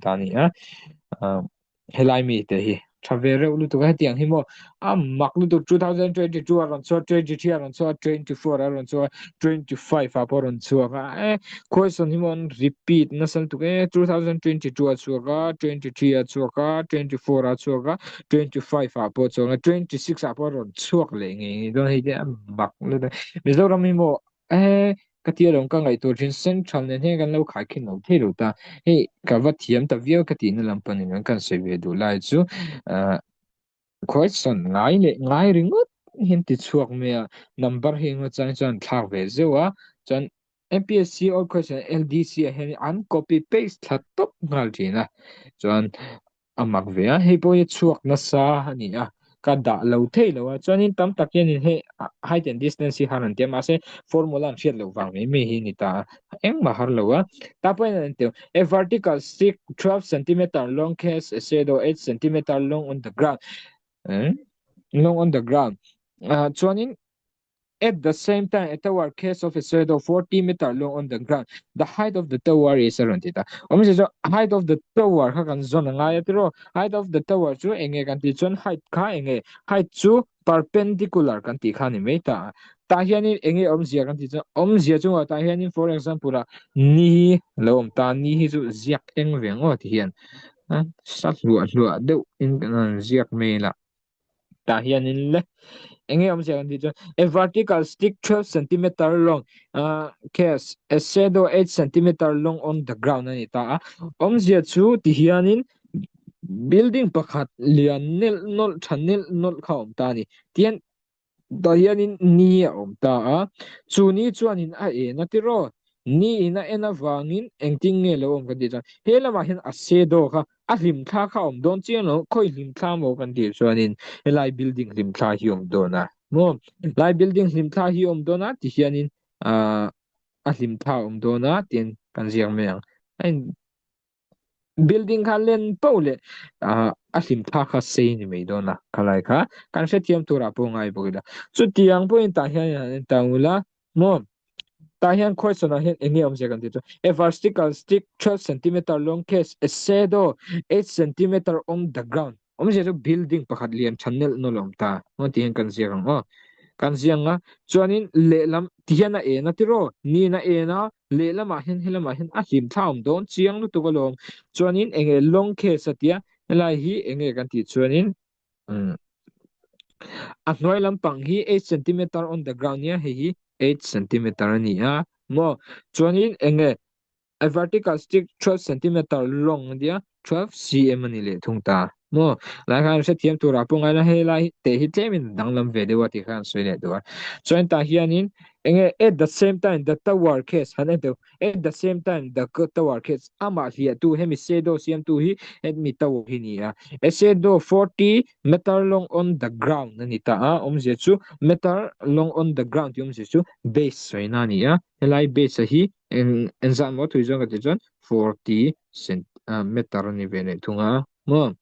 Ta ni a. Helai mi te hi tha ve reuh lutuk a hetiang hi maw a mak lutuk 2022 a rawn chhuak 23 a rawn chhuak 24 a rawn chhuak 25 ah pawh a rawn chhuak a e question hi maw an repeat nasa lutuk e 2022 a chhuak a 23 a chhuak a 24 a chhuak a 25 ah pawh a chhuak a 26 ah pawh a rawn chhuak leh ngei ngei dawn hei te a mak lutuk Mizoram hi maw e ka tia lawm ka ngaihtuah thin central nen hian kan lo khaikhin lo thei lo ta hei ka va thiam ta viau ka tihna lam panin an kan sawi ve duh lai chu ah question ngai leh ngai ringawt hian ti chhuak mai a number hi engemaw chang chuan thlak ve zeuh a chuan MPSC all question LDC ah hian an copy paste thla tawp nghal thin a chuan a mak ve a hei pawh hi chhuak nasa a ni a ka dah lo thei lo a chuanin tam tak hianin hei height and distance hi har an ti a mahse formula an hriat loh vang mai mai hi a ni ta a engmah har lo a tah pawh hian an teu a vertical stick 12 centimeter long cast a shadow 8 centimeter long on the ground long on the ground ah chuanin At the same time, a tower casts of a shadow 40 meter long on the ground. The height of the tower is a rawn ti ta. Awmzia chu height of the tower kha kan zawn a ngai a tiraw. Height of the tower chu enge kan tih chuan height kha enge height chu perpendicular kan tih kha ni mai ta. Tah hianin enge awmzia kan tih chuan awmzia chungah tah hianin for example ah ni lo awm ta ni hi chu ziak eng ve ang aw ti hian sa hluah hluah deuh in kan rawn ziak mai la. Tah hianin le enge awmzia kan tih chuan a vertical stick 12 centimeter long uh, cast a shadow 8 centimeter long on the ground ani ta a awmzia chu ti hianin building pakhat lian nelh nawlh tha nelh nawlh kha awm ta ani tian tah hianin ni a awm ta a chu ni chuanin a en a tiraw ni in a en avangin engtin nge lo awm kan tih chuan he lamah hian a shadow kha A hlim thla kha awm dawn chiang lo, khawi hlim thla maw kan tih chuanin helai building hlim thla hi awm dawn a maw? Helai building hlim thla hi awm dawn a ti hianin ah a hlim thla awm dawn a tiin kan ziak mai ang. A in building kha len poh leh ah a hlim thla kha sei ni mai dawn a khalai kha kan hrethiam turah pawh ngai bawk ila. Chutiang pawhin tah hian han en ta ula maw? Tah hian question ah hian eng nge awmzia kan tih chu a vertical stick 12 centimeter long cast a shadow 8 centimeter on the ground awmzia chu building pakhat lian tha nelh nawlh a awm ta maw tih hian kan ziak ang aw kan ziak ang a chuanin lehlam ti hian a en a tiraw niin a en a lehlamah hian helamah hian a hlim thla awm dawn chiang lutuk alawm chuanin eng nge long cast a tia helai hi eng nge kan tih chuanin umm A hnuai lampang hi 8 centimeter on the ground nia hei hi 8 centimeter a ni a maw chuanin eng nge a vertical stick 12 centimeter long a nia 12 cm a ni leh thung ta maw lai khan hrethiam turah pawh ngaina hei lai te hi tlemin danglam ve deuh a tih kha an sawi leh duh a chuan tah hianin eng nge at the same time the tower case han en teuh At the same time, the tower khi amah hliahtu hemi shadow siamtu hi hemi tower hi ni a. A shadow 40 meter long on the ground a ni ta a, awmzia chu meter long on the ground tih awmzia chu base sawina a ni a. Helai base a hi eng engzah maw thui zawng ka tih chuan 40 cent meter a ni ve leh thung a maw.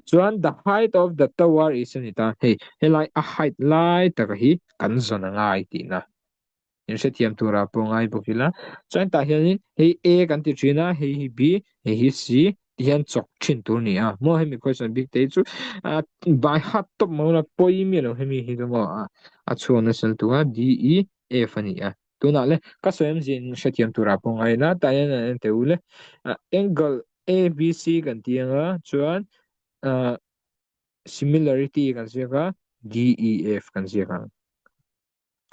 Chuan the height of the tower is a ni ta, hei helai a height lai taka hi kan zawn a ngai tihna. In hrethiam turah pawh ngai bawk ila chuan tah hianin hei A kan ti thin a hei hi B hei hi C ti hian chawk thin tur a ni a maw hemi question bik te hi chu ah by heart tawp mai ula pawi miah lo hemi hi chu maw ah a chhuak nasa lutuk a D E F a ni a tunah le ka sawi awmzia in hrethiam turah pawh ngai ila tah hian an en teh u le ah angle A B C kan ti ang a chuan ah similarity kan ziak a D E F kan ziak ang.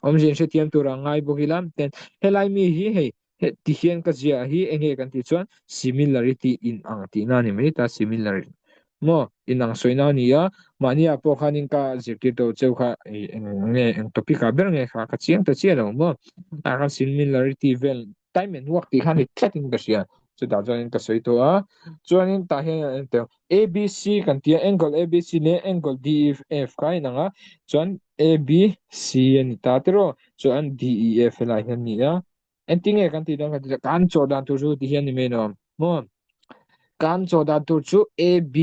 Awmzia in hrethiam tur a ngai bawk ila ten helai mi hi hei he ti hian ka ziah hi enge kan tih chuan similarity in ang tihna a ni mai ta similar maw in ang sawina a ni a mahni ah pawh khanin ka zirtir tawh cheu kha ih eng nge eng topic ah ber nge kha ka chiang ta chiah lo maw tah khan similarity vel time and work tih kha ni tlat in ka hria chutah chuanin ka sawi tawh a chuanin tah hian a en teh ABC kan tia angle ABC leh angle DEF kha a inang a chuan ABC a ni ta tiraw chuan DEF helai hian a ni a engtin nge kan tih dawn kan tih kan chawh dan tur chu ti hian ni mai lo maw kan chawh dan tur chu AB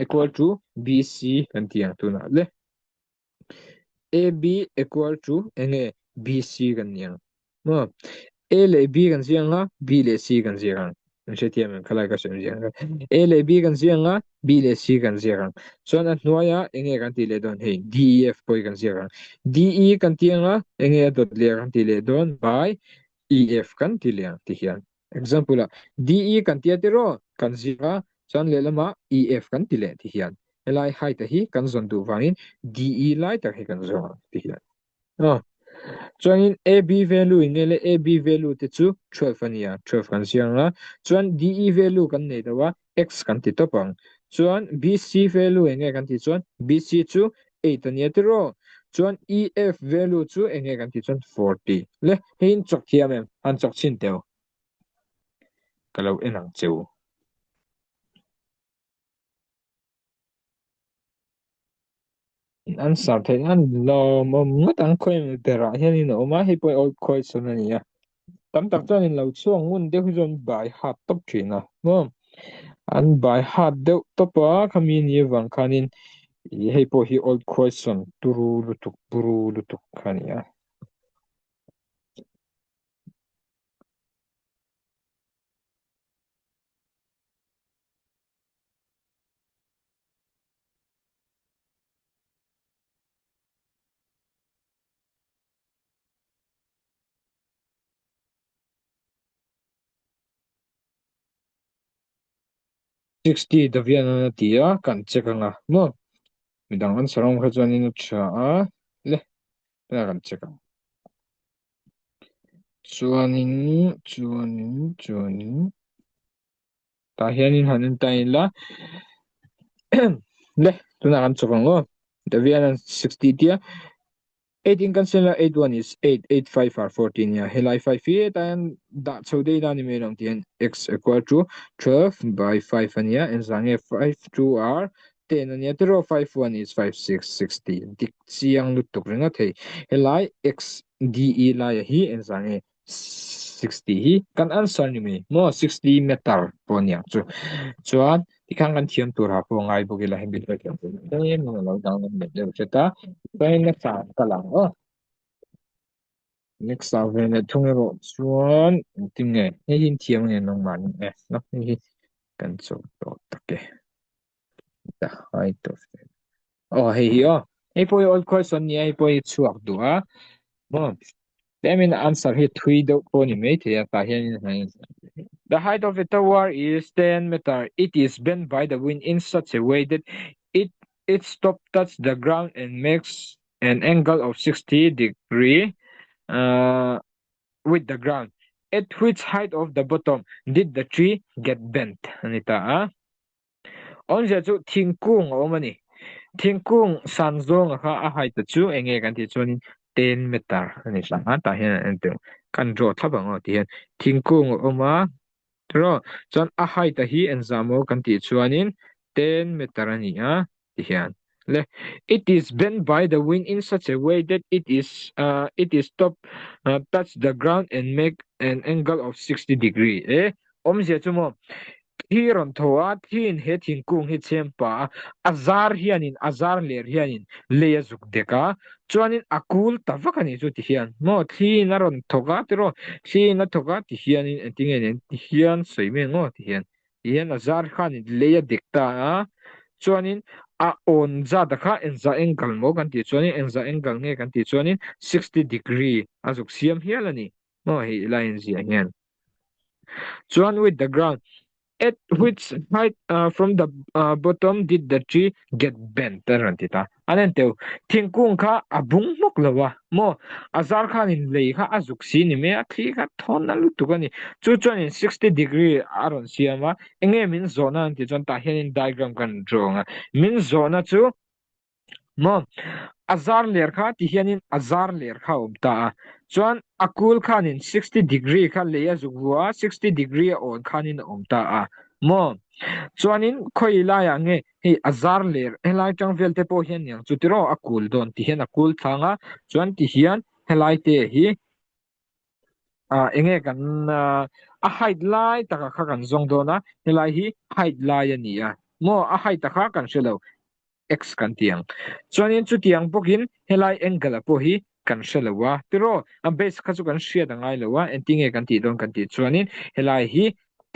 equal to BC kan ti ang tunah le AB equal to enge BC kan ni ang maw A leh B kan ziak ang a B leh C kan ziak ang. An hrethiam em khalai ka sawi ziak ang. A leh B kan ziak ang a, B leh C kan ziak ang. Chuan a hnuaia enge kan tih leh dawn hei D E F pawh hi kan ziak ang. D E kan ti ang a, enge a dawt leh kan tih leh dawn by E F kan ti leh ang ti hian. Example ah D E kan tia tiraw kan ziak a, chuan lehlamah E F kan ti leh ti hian. Helai height a hi kan zawn duh vangin D E lai tak hi kan zawng ang ti hian. Aw. Chuanin AB value in nge le AB value te chu 12 a nia, 12 kan ziang a. Chuan DE value kan nei lo a, x kan ti tawp ang. Chuan BC value eng nge kan tih chuan BC chu 8 a nia tiraw. Chuan EF value chu eng nge kan tih chuan 40. Le hei in chawk thiam em? Han chawk chhin teu. Ka lo en ang cheu. An sar theih nan lawmawm ngawt ang khawi berah hianin a awm a, hei pawh old question a ni a. Tam tak chuan in lo chhuak ngun deuh hi chuan by heart tawp thin a maw? An by heart deuh tawp a, khami ni avang khanin ih hei pawh hi old question turu lutuk buru lutuk kha a ni a. 60 Davian a ti a kan check anga maw midang an sarawng kha chuanin a tha a le tunah kan check ang chuanin chuanin chuanin Tah hianin han en ta ila le tunah kan chawk ang aw Davian an 60 tia 8 in kan sela 8 1 is 8 8 5 are 14 ya helai 5 hi hetah hian dah chho daih ila ni mai lo ang tih hian x equal to 12 by 5 ania engzah nge 5 2 are 10 ania tiraw 5 1 is 5 6 60 dik chiang lutuk ringawt hei helai x d e laia hi engzah nge 60 hi kan answer ni mai maw 60 meter pawh aniang chu chuan tikhan kan thiam tur ha pawh ngai bawk ila hemi pawh thiam tur tlem in alo danglam leh deuh hret a chuan next ah ka lang aw next ah ve leh thung erawh chuan engtin nge hei hi thiam nge nangmah ni e hei hi kan chawh tawh tak e the height of aw hei hi aw hei pawh hi old question nia hei pawh hi chhuak duh a maw tlemin answer hi thui deuh pawh ni mai thei a tah hian The height of a tower is 10 meter. It is bent by the wind in such a way that it its top touch the ground and makes an angle of 60 degree uh, with the ground. At which height of the bottom did the tree get bent? Ani ta a. Awmzia chu thingkung a awm a ni. Thingkung san zawnga kha a height chu eng nge kan tih chuanin 10 meter a ni hlauh a, tah hian an entir kan draw thlap ang aw tih hian thingkung a awm a tiraw chuan a height a hi engzah maw kan tih chuanin 10 meter a ni a ti hian le it is bent by the wind in such a way that it is uh, it is top uh, touch the ground and make an angle of 60 degree e awmzia chu maw Thi rawn tho a, thiin he thingkung hi chhem pah a, a zar hianin, a zar ler hianin lei a zuk dek a, chuanin a kul ta vak a nih chu ti hian maw thliin a rawn thawk a tiraw, thliin a thawk a ti hianin engtin nge nen ti hian sawi mai ang aw ti hian, ti hian a zar khanin lei a dek ta a, chuanin a awn zat a kha engzah angle maw kan tih chuanin engzah angle nge kan tih chuanin 60 degree a zuk siam hial a ni maw hei line ziah hian. Chuan with the ground at which height uh, from the uh, bottom did the tree get bent a rawn ti ta an en teu thingkung kha a bung hmawk lo a maw a zar khan in lei kha a zuk si ni mai a thli kha thawn na lutuk a ni chu chuan in 60 degree a rawn siam a enge min zawhna an ti chuan tah hian in diagram kan draw ang a min zawhna chu Maw? A zar ler kha ti hianin a zar ler kha a awm ta a. Chuan a kul khanin 60 degree kha lei a zuk vu a, 60 degree a awn khanin a awm ta a. Maw? Chuanin khawi laiah nge hei a zar ler helai tang vel te pawh hian niang chu tiraw a kul dawn ti hian a kul thlang a, chuan ti hian helai te hi ah enge kan a height lai taka kha kan zawng dawn a, helai hi height lai a ni a. Maw? A height a kha kan hre lo. X kan ti ang. Chuanin chutiang bawkin helai angle-a pawh hi kan hre lo a, tiraw? A base kha chu kan hriat a ngai lo a, engtinge kan tih dawn kan tih chuanin helai hi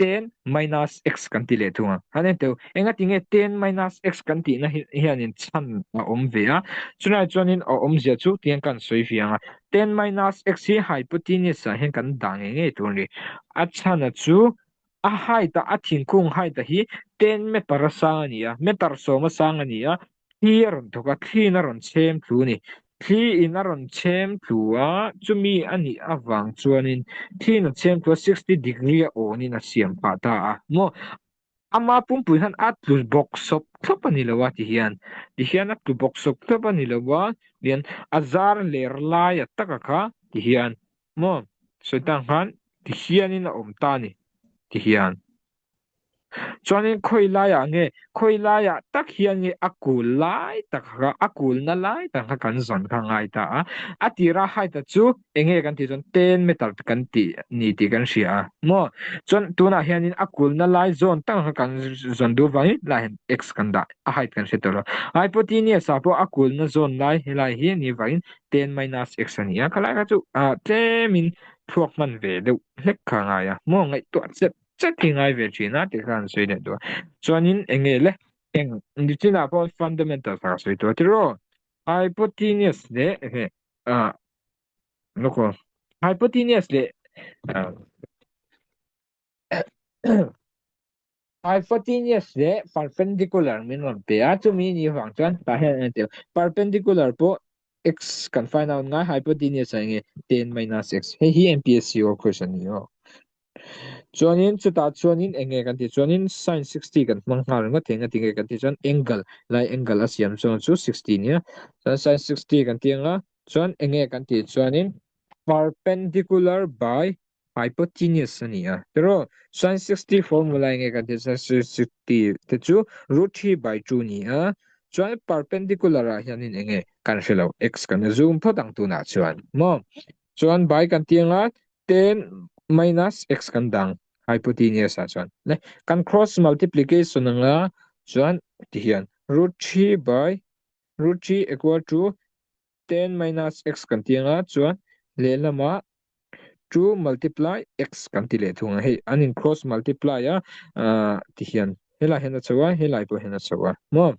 Ten minus x kan ti leh thung a. Han en teu, engati nge ten minus x kan tihna hianin chhan a awm ve a? Chulai chuanin a awmzia chu tiang kan sawi ve ang a. Ten minus x hi hypotenuse ah hian kan dah ngei ngei tur a ni. A chhana chu a height a, a thingkung height a hi ten meter a sang a ni a, meter sawm a sang a ni a, Thli a rawn thawk a, thliin a rawn chhem tlu a ni. Thliin a rawn chhem tlu a, chumi a nih avang chuanin thliin a chhem tlu a, 60 degree a awnin a siam phah ta a. Maw? Ama pumpui khan a tlu bawk sawp thlawp a ni lo a tihian. Tihian a tlu bawk sawp thlawp a ni lo a, tihian a zar ler laia taka kha tihian maw sawi tang khan tihianin a awm ta a ni tihian. Chuanin khawi laiah nge, khawi laiah tak hian nge a kul lai tak kha, a kulna lai tak kha kan zawn kha ngai ta a. A tira height a chu eng nge kan tih chuan ten meter kan tih ni tih kan hria a maw. Chuan tunah hianin a kulna lai zawn tak kha kan zawn duh vangin helaiah hian x kan dah, a height kan hre tawh lo. Hypotenuse ah pawh a kulna zawn lai helai hi a nih vangin ten minus x a ni a, khalai kha chu tlemin thluak hman ve deuh hlek kha a ngai a maw, ngaihtuah chet chet hi ngai ve thin a tih kha an sawi leh duh a. Chuanin eng nge le? Eng nichinah pawh fundamentals ah ka sawi tawh a tiraw? Hypotenuse leh eng nge ah lawk aw hypotenuse leh ah hypotenuse leh perpendicular min rawn pe a, chumi ni vang chuan tah hian a entir perpendicular pawh x kan find out ngai hypotenuse ah eng nge 10 minus x hei hi MPSC or question a ni aw. Chuanin chutah chuanin eng nge kan tih chuanin sin 60 kan hmang nghal ringawt thei engati nge kan tih chuan angle lai angle a siam chuan chu 60 nia chuan sin 60 kan tih anga chuan eng nge kan tih chuanin perpendicular by hypotenuse a ni a tiraw sin 60 formula eng nge kan tih chuan sin 60 te chu root 3 by 2 ni a chuan perpendicular ah hianin eng nge kan hre lo x kan zoom phawt ang tunah chuan maw chuan by kan tih anga 10 minus x kan dang hypotenuse ah chuan le kan cross multiplication anga chuan ti hian root 3 by root 3 equal to 10 minus x kan ti anga chuan lehlamah 2 multiply x kan ti leh thung a hei an in cross multiply a ti hian helai hian a chho a helai pawh hian a chho a maw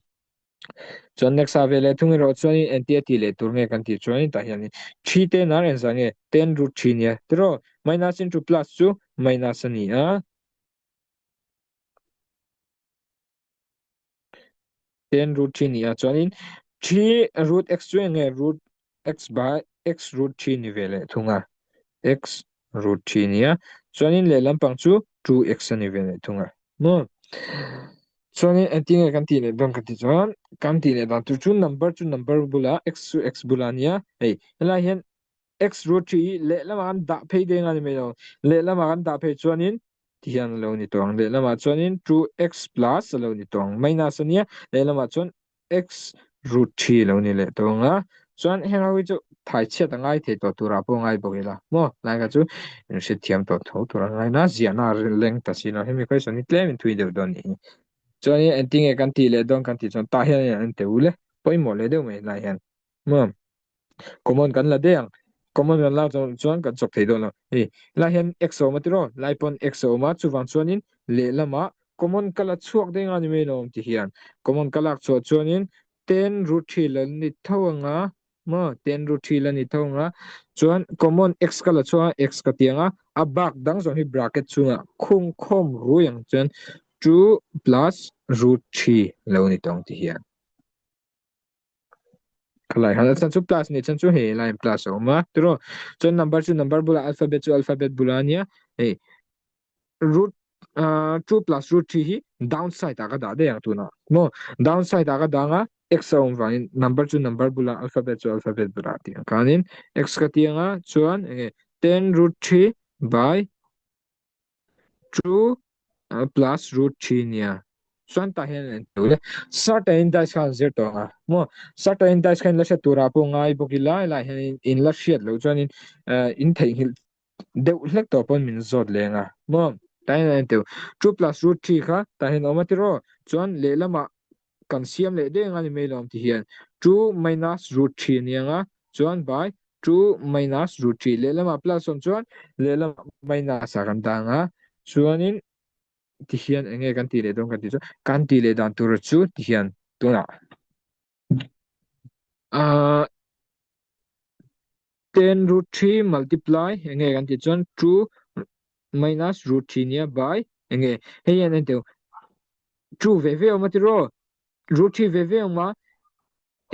Chuan next ah ve leh thung erawh chuanin engtia tih leh tur nge kan tih chuanin tah hianin 3 ten ar engzah nge 10 root 3 nia tiraw minus into plus chu minus a ni a 10 root 3 ni a chuanin 3 root x chu eng nge root x by x root 3 ni ve leh thung a x root 3 nia chuanin lehlam pang chu 2x a ni ve leh thung a maw Chuanin engtin nge kan tih leh dawn ka ti chuan kan tih leh dan tur chu number chu number bulah x chu x bulah a nia hei helai hian x root 3 hi lehlamah kan dah phei deng a ni mai lo lehlamah kan dah phei chuanin ti hian a lo ni tawh ang lehlamah chuanin 2x plus a lo ni tawh ang minus a nia lehlamah chuan x root 3 lo ni leh tawh ang a chuan heng ho hi chu thai chhiat a ngai thei tawh turah pawh ngai bawk ila maw lai kha chu in hrethiam tawh tho tur a ngai na ziahna a leng ta si lo hemi question hi tlem in thui deuh dawn nih hi chuan in engtin nge kan tih leh dawn kan tih chuan tah hian an teu le pawimawh leh deuh mai lai hian maw common kan la daih ang common kan lak chuan chuan kan chawk thei dawn lo hei lai hian x a awm a tiraw lai pawn x a awm a chuvang chuanin lehlamah common ka la chhuak daih nga ni mai lo awm ti hian common ka lak chhuah chuanin ten root 3 la ni tho anga maw ten root 3 la ni tho anga chuan common x ka la chhuak a x ka ti anga a bak dang zawng hi bracket chhungah khung khawm rui ang chuan 2 plus root 3 lo ni tawng ti hian. Khalai han chan chu plus ni chan chu hei line plus a awm a tiraw chuan number chu number bulah alphabet chu alphabet bulah ania hei root 2 plus root 3 hi downside ah ka dah daih ang tunah maw downside ah ka dang a x a awm vangin number chu number bulah alphabet chu alphabet bulah tih ang khanin x ka ti anga chuan enge 10 root 3 by 2 plus root 3 nia chuan tah hian an tu le certain indice khan zir tawh anga maw certain indice khan la hriat turah pawh ngai bawk ila helai hian in la hriat loh chuanin in theihnghilh deuh hlek tawh pawn min zawt leng a maw tah hian an teu 2 plus root 3 kha tah hian a awm a tiraw chuan lehlamah kan siam leh deng a ni mai lawm ti hian 2 minus root 3 a ni anga chuan by 2 minus root 3 lehlamah plus awm chuan lehlamah minus ah kan dang a chuanin. ti hian eng nge kan tih leh dawn kan tih chu kan tih leh dan tur chu ti hian tunah ah ten root three multiply eng nge kan tih chuan two minus root three nia by eng nge hei hian en teu two ve ve awm a tiraw root three ve ve awm a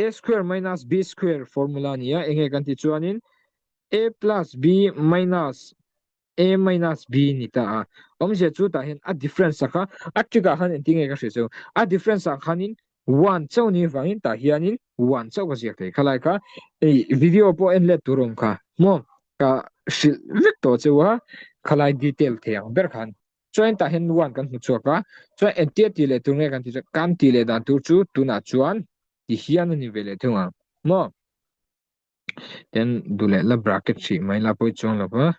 a square minus b square formula nia eng nge kan tih chuanin a plus b minus A minus B ni ta a, awmzia chu tah hian a difference ah kha a trick ah khan engtin nge ka hria chu, a difference ah khanin one chauh ni vangin tah hianin one chauh ka ziak thei khalai kha hei video pawh en let tur awm kha maw ka hrilh vek tawh cheu a khalai detail thei ang ber khan chuan tah hian one kan hmu chhuak a chuan engtia tih leh tur nge kan tih chuan kan tih leh dan tur chu tunah chuan ti hian a ni ve leh thung ang maw. Tin duh leh la bracket hrih mai la pawi chuang lo va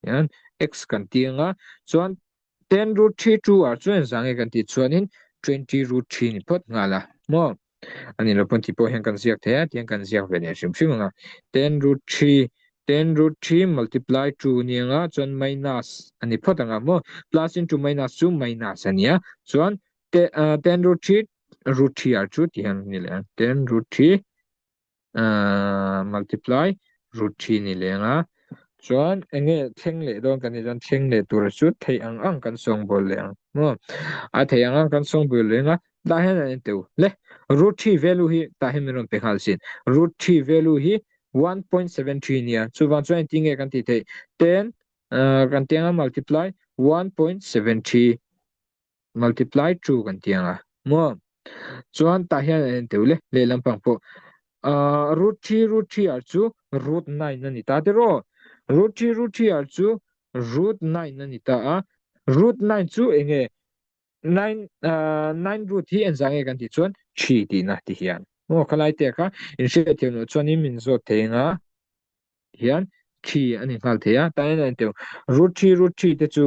hian x kan ti anga chuan ten root three two ah chuan engzah nge kan tih chuanin twenty root three ni phawt nghal a maw ani lo pawn tih pawh hian kan ziak thei a tihian kan ziak ve leh hrim hrim anga ten root three ten root three multiply two ni anga chuan minus ani phawt anga maw plus into minus chu minus ania chuan ten root three root three ah chu tihian ni leh ang ten root three multiply root 3 ni leng a chuan enge thleng leh dawn kan ni chuan thleng leh tur chu theih ang ang kan sawng bawl leh ang maw a theih ang ang kan sawng bawl leng a tah hian an teu le root 3 value hi tah hian min rawn pe nghal sin root 3 value hi 1.73 nia chuvang chuan engtin nge kan tih theih 10 kan tianga multiply 1.73 multiply two kan ti ang a maw chuan tah hian an en teuh le lehlam pang pawh ah root three root three ah chu root nine a ni ta tiraw root three root three ah chu root nine a ni ta a root nine chu eng nge nine ah nine root hi engzah nge kan tih chuan three tihna ti hian maw khalai te kha inhriat thiam loh chuanin min zawt thei ang a. hian three a ni nghal thei a tah hian a inteu root three root three te chu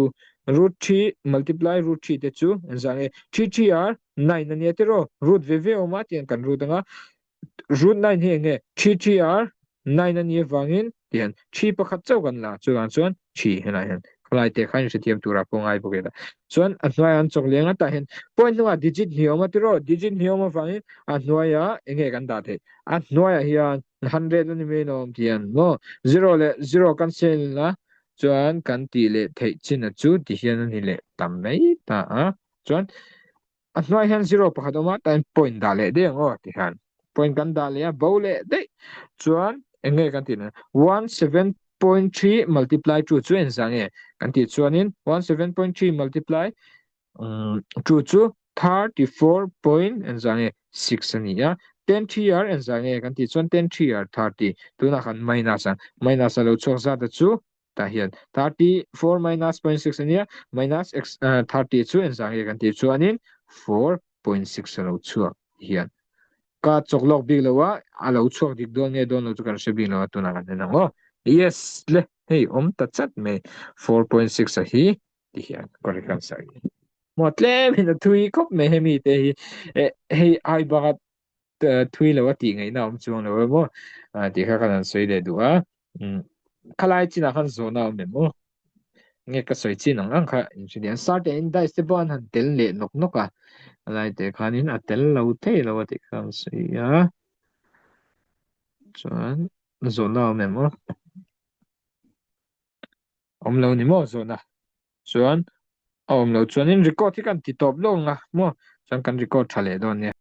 root three multiply root three te chu engzah nge three three ar nine a nia tiraw root ve ve awm a tiang kan root anga root nine hi eng nge three three ar nine a nih avangin tihian three pakhat chauh kan la chuvang chuan three helai hian khalai te khan hrethiam tura pawh ngai bawk ila chuan a hnuaiah an chawk leng a tah hian point hnungah digit hnih a awm a tiraw digit hnih a awm avangin a hnuaiah eng nge kan dah theih a hnuaiah hian hundred a ni mai lo ti an maw zero leh zero kan sel a chuan kan tih leh theih chin a chu ti hian a ni leh tam mai ta a chuan a hnuai hian zero pakhat awm a tain point dah leh daih ang aw ti hian point kan dah leh a bo leh daih chuan eng nge kan tih leh one seven point three multiply two chu engzah nge kan tih chuanin one seven point three multiply chu chu 34 point engzah nge 6 a ni a 10 three r engzah nge kan tih chuan 10 three r 30 tunah khan minus a minus a lo chhuak zat a chu tah hian 34 minus 0.6 a nia minus x 30 chu engzah nge kan tih chuanin 4.6 a lo chhuak hian ka chawk lawk bik lo a a lo chhuak dik dawn nge dawn lo chu kan hre bik lo a tunah kan en ang aw yes le hei awm ta chat mai 4.6 a hi ti hian correct answer hi maw tlem in a thui khawp mai hemi te hi eh hei ai banga thui lo a tih ngaihna awm chuang lo emaw tih kha kan han sawi leh duh a khalai chinah khan zawhna awm em aw nge ka sawi chin ang ang kha in hre dian sir te in dice te pawh an han tel leh nawk nawk a alai te khanin a tel lo thei lo a tih kha an sawi a chuan zawhna awm em aw Awm lo ni maw zawhna chuan a awm loh chuanin record hi kan ti tawp lawk ang a maw chuan kan record tha leh dawn nia.